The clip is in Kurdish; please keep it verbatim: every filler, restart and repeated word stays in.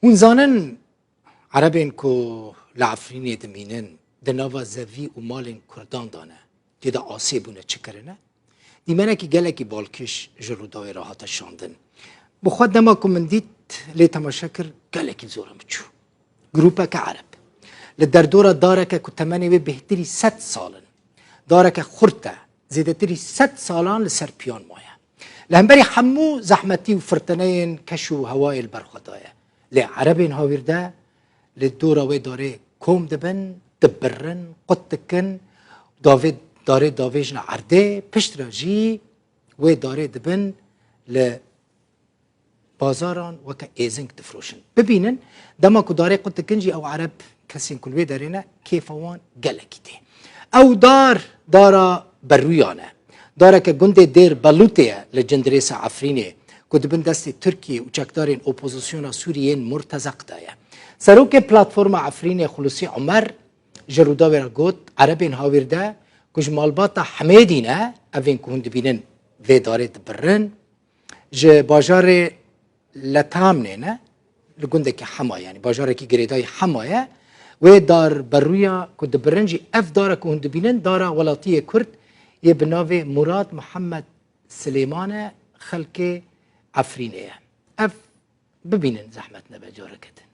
Hûn zanin, Erebên ku li Efrînê dimînin, di nava zevî û malên Kurdan de ne, tê de asê bûne, çi kirine? Dîmenekî gelekî balkêş ji Rûdawê re hate şandin. Bi xwe dema ku min dît, lê temaşe kir, gelekî zora min çû. Grûpeke Ereb. Li derdora dareke ku temenê wê bêhtirî sed sal in. Dareke xurt e, zêdetirî sed salan li ser piyan maye. Li hemberî hemû zehmetî û firtineyên keş û hewayê li ber xwe daye. Lê Erebên hawîrde li dora wê darê kom dibin, dibirin, qut dikin, davê, darê davêjine erdê, piştre jî wê darê dibin li bazaran weke êzing difroşin. Bibînin, dema ku darê qut dikin jî ew Ereb kesên ku li wê derê ne, kêfa wan gelekî tê. Ew dar, dara Berûyan e. Dareke gundê Dêr Belûtê ye li cindirêsa Efrînê, ku di bin destê Tirkiyê û çekdarên opozisyona Sûrî yên Murtezek de ye. Serokê Platforma Efrînê Xulusî Omer ji Rûdawê re got, Erebên hawîrde ku ji malbata Hemêdî ne, evên ku hûn dibînin vê darê dibirin, ji bajarê Letamnê ne, li gundekî Hema, yanî bajarekî girêdayî Hema ye. Wê dar Berûya ku dibirin jî, ev dara ku hûn dibînin, dara welatiyê Kurd yê bi navê Murad Muhammed Silêman e, xelkê Efrînê ye. Ev bibînin, zehmet nebe, careke din.